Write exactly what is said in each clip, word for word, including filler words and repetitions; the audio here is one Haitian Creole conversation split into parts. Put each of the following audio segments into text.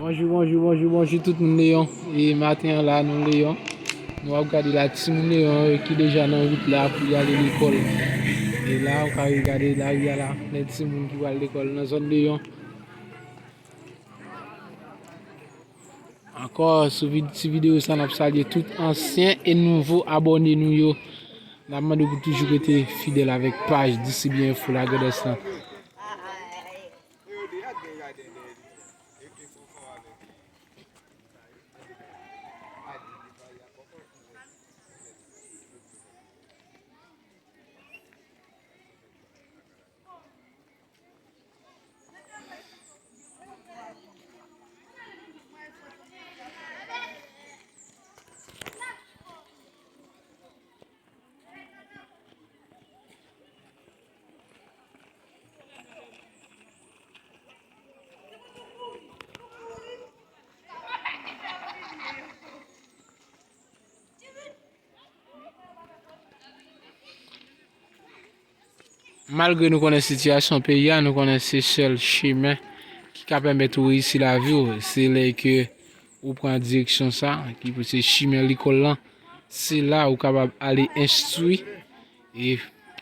Bonjou, bonjou, bonjou, bonjou tout moun Leyon. E maten an la, nou Leyon. Nou ap gade la, timoun Leyon yo ki deja nan wout la pou y ale lekòl. E la, ou ka gade lari a la, plen timoun ki pral lekòl nan zòn Leyon. Ankò, sou vid-, ti videyo sa, n ap salye tout ansyen e nouvo abòne nou yo. N ap mande w pou toujou rete fidèl avèk paj D C B Info Lagrandas lan. Malgre nou konnen sitiyasyon peyi a, nou konnen se sèl chimen ki ka pèmèt ou reyisi lavi w, se lè ke ou pran direksyon sa, ki pou se chimen lekòl lan. Se la ou kapab ale enstwi e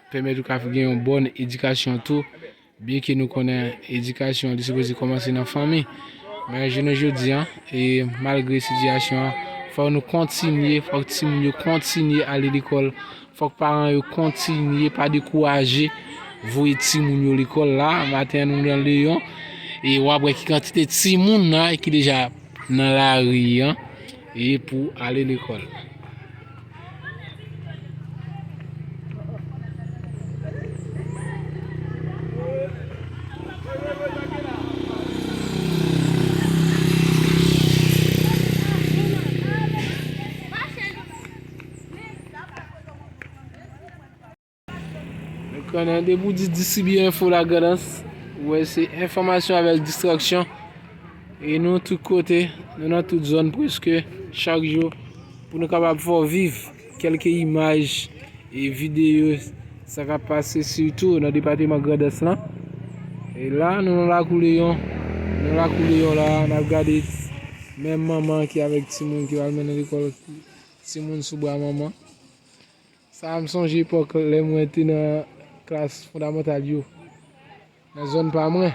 pèmèt ou ka gen yon bòn edikasyon tou. Byenke nou konnen edikasyon li sipoze kòmanse nan fanmi, men jounen jodi an, e malgre sitiyasyon an, fò nou kontinye, fòk timoun yo kontinye ale lekòl, fòk paran yo kontinye, pa dekouraje, voye timoun yo lekòl la. Maten an, nou nan Leyon, e w ap wè ki kantite timoun nan ki deja nan lari an e pou ale lekòl. Nou konnen depi w di D C B Info Lagrandas, ou wè se enfòmasyon avèk distraksyon. E nou tout kote, nou nan tout zòn prèske chak jou pou nou kapab fè w viv kèlke imaj e videyo sa k ap pase sitou nan depatman Grandans lan. E la, nou nan lakou Leyon. Nou nan lakou Leyon la, n ap gade menm manman ki avèk timoun ki pral mennen lekòl, timoun sou bra manman. Sa a m sonje epòk lè mwen te nan klas fondamantal yo, nan zòn pa mwen.